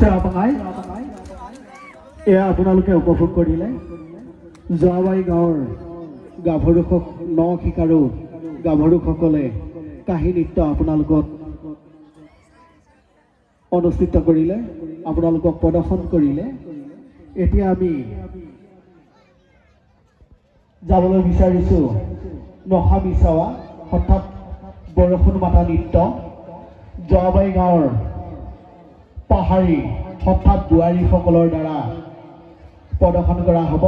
চেৱাবাঙাই এয়া আপোনালোকে উপভোগ কৰিলে যোৱাবাৰী গাঁৱৰ গাভৰু ন শিকাৰু গাভৰুসকলে কাহী নৃত্য আপোনালোকক অনুষ্ঠিত কৰিলে, আপোনালোকক প্ৰদৰ্শন কৰিলে। এতিয়া আমি যাবলৈ বিচাৰিছোঁ নখা মিছাৱা অৰ্থাৎ বৰষুণ মাতা নৃত্য। যোৱাবাৰী গাঁৱৰ পাহাৰী অৰ্থাৎ বোৱাৰীসকলৰ দ্বাৰা প্ৰদৰ্শন কৰা হ'ব।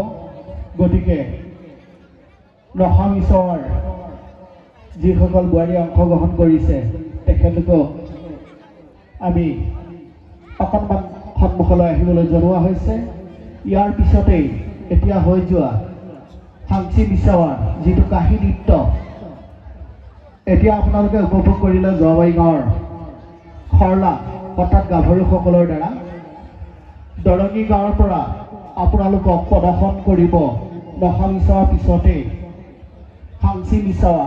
গতিকে নখা মিছাৱাৰ যিসকল বোৱাৰীয়ে অংশগ্ৰহণ কৰিছে তেখেতলোকক আমি অকণমান সন্মুখলৈ আহিবলৈ জনোৱা হৈছে। ইয়াৰ পিছতেই এতিয়া হৈ যোৱা সাংচি মিছাৱাৰ যিটো কাহী নৃত্য এতিয়া আপোনালোকে উপভোগ কৰিলে যোৱাবাৰী গাঁৱৰ খৰলা অৰ্থাৎ গাভৰুসকলৰ দ্বাৰা। দৰঙী গাঁৱৰ পৰা আপোনালোকক প্ৰদৰ্শন কৰিব নখা মিছাৱাৰ পিছতেই সাংচি মিছাৱা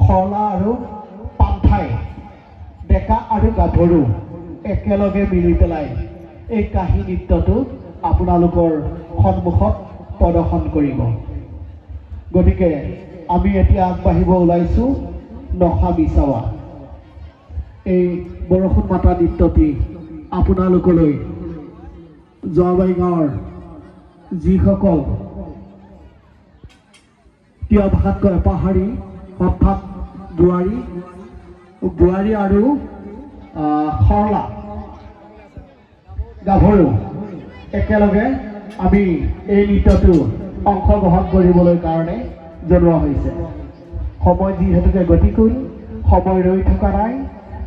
খৰলা আৰু পান্থাই ডেকা আৰু গাভৰু একেলগে মিলি পেলাই এই কাহী নৃত্যটো আপোনালোকৰ সন্মুখত প্ৰদৰ্শন কৰিব। গতিকে আমি এতিয়া আগবাঢ়িব ওলাইছোঁ নখা মিছাৱা। এই বৰষুণ মাতা নৃত্যটি আপোনালোকলৈ যোৱাবাৰী গাঁৱৰ যিসকল তিৱা ভাষাত কয় পাহাৰী, অৰ্থাৎ বোৱাৰী বোৱাৰী আৰু খৰলা গাভৰু একেলগে আমি এই নৃত্যটো অংশগ্ৰহণ কৰিবলৈ কাৰণে জনোৱা হৈছে। সময় যিহেতুকে গতিশীল, সময় ৰৈ থকা নাই,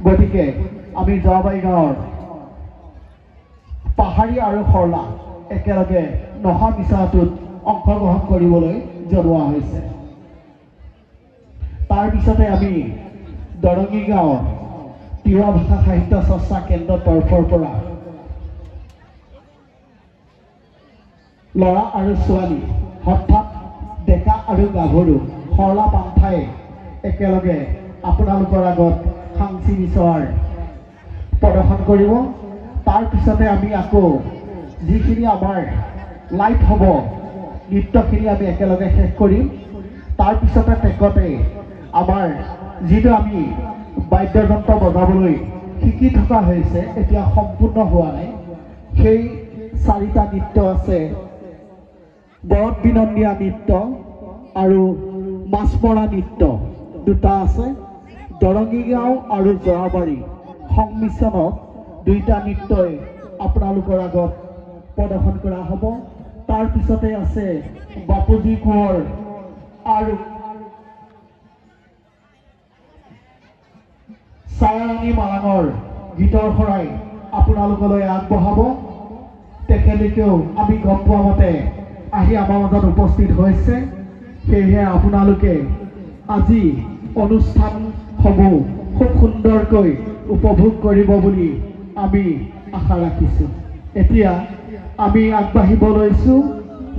গতিকে আমি যোৱাবাৰী গাঁৱৰ পাহাৰী আৰু খৰলা একেলগে নহা মিছাটোত অংশগ্ৰহণ কৰিবলৈ জনোৱা হৈছে। তাৰপিছতে আমি দৰঙী গাঁৱৰ তিৱা ভাষা সাহিত্য চৰ্চা কেন্দ্ৰৰ তৰফৰ পৰা ল'ৰা আৰু ছোৱালী অৰ্থাৎ ডেকা আৰু গাভৰু সৰলা পান্থাই একেলগে আপোনালোকৰ আগত সাংচি মিছাৰ প্ৰদৰ্শন কৰিব। তাৰপিছতে আমি আকৌ যিখিনি আমাৰ লাইভ হ'ব নৃত্যখিনি আমি একেলগে শেষ কৰিম। তাৰপিছতে টেকতে আমাৰ যিটো আমি বাদ্যযন্ত্ৰ বজাবলৈ শিকি থকা হৈছে, এতিয়া সম্পূৰ্ণ হোৱা নাই, সেই চাৰিটা নৃত্য আছে। বৰত বিনন্দীয়া নৃত্য আৰু মাছ মৰা নৃত্য দুটা আছে। দৰঙী গাঁও আৰু জৰাবাৰী সংমিশ্ৰণত দুইটা নৃত্যই আপোনালোকৰ আগত প্ৰদৰ্শন কৰা হ'ব। তাৰপিছতে আছে বাপুজী কোঁৱৰ আৰু ছায়াৰাণী মালাঙৰ গীতৰ শৰাই আপোনালোকলৈ আগবঢ়াব। তেখেতলোকেও আমি গম পোৱা মতে আহি আমাৰ মাজত উপস্থিত হৈছে। সেয়েহে আপোনালোকে আজি অনুষ্ঠানসমূহ খুব সুন্দৰকৈ উপভোগ কৰিব বুলি আমি আশা ৰাখিছোঁ। এতিয়া আমি আগবাঢ়িব লৈছোঁ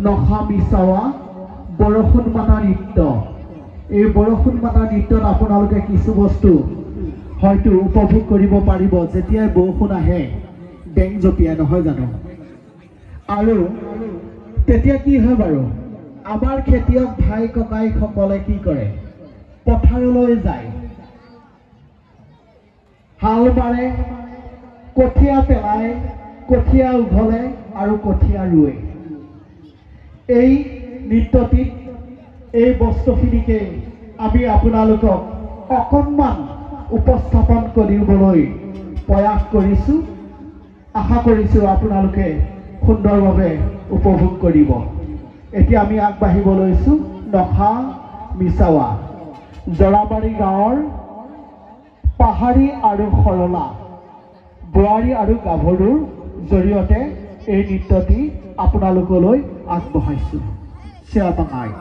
নখা মিছাৱা বৰষুণ মাতা নৃত্য। এই বৰষুণ মাতা নৃত্যত আপোনালোকে কিছু বস্তু হয়তো উপভোগ কৰিব পাৰিব। যেতিয়াই বৰষুণ আহে বেং জঁপিয়াই, নহয় জানো? আৰু তেতিয়া কি হয় বাৰু, আমাৰ খেতিয়ক ভাই ককাইসকলে কি কৰে, পথাৰলৈ যায়, হাল মাৰে, কঠীয়া পেলায়, কঠীয়া উঘলে আৰু কঠীয়া ৰুৱে। এই নৃত্যটিত এই বস্তুখিনিকে আমি আপোনালোকক অকণমান উপস্থাপন কৰিবলৈ প্ৰয়াস কৰিছোঁ। আশা কৰিছোঁ আপোনালোকে সুন্দৰভাৱে উপভোগ কৰিব। এতিয়া আমি আগবাঢ়িব লৈছোঁ নখা মিছাৱা জৰাবাৰী গাঁৱৰ পাহাৰী আৰু সৰলা বোৱাৰী আৰু গাভৰুৰ জৰিয়তে এই নৃত্যটি আপোনালোকলৈ আগবঢ়াইছোঁ। চিয়াবাঙাই।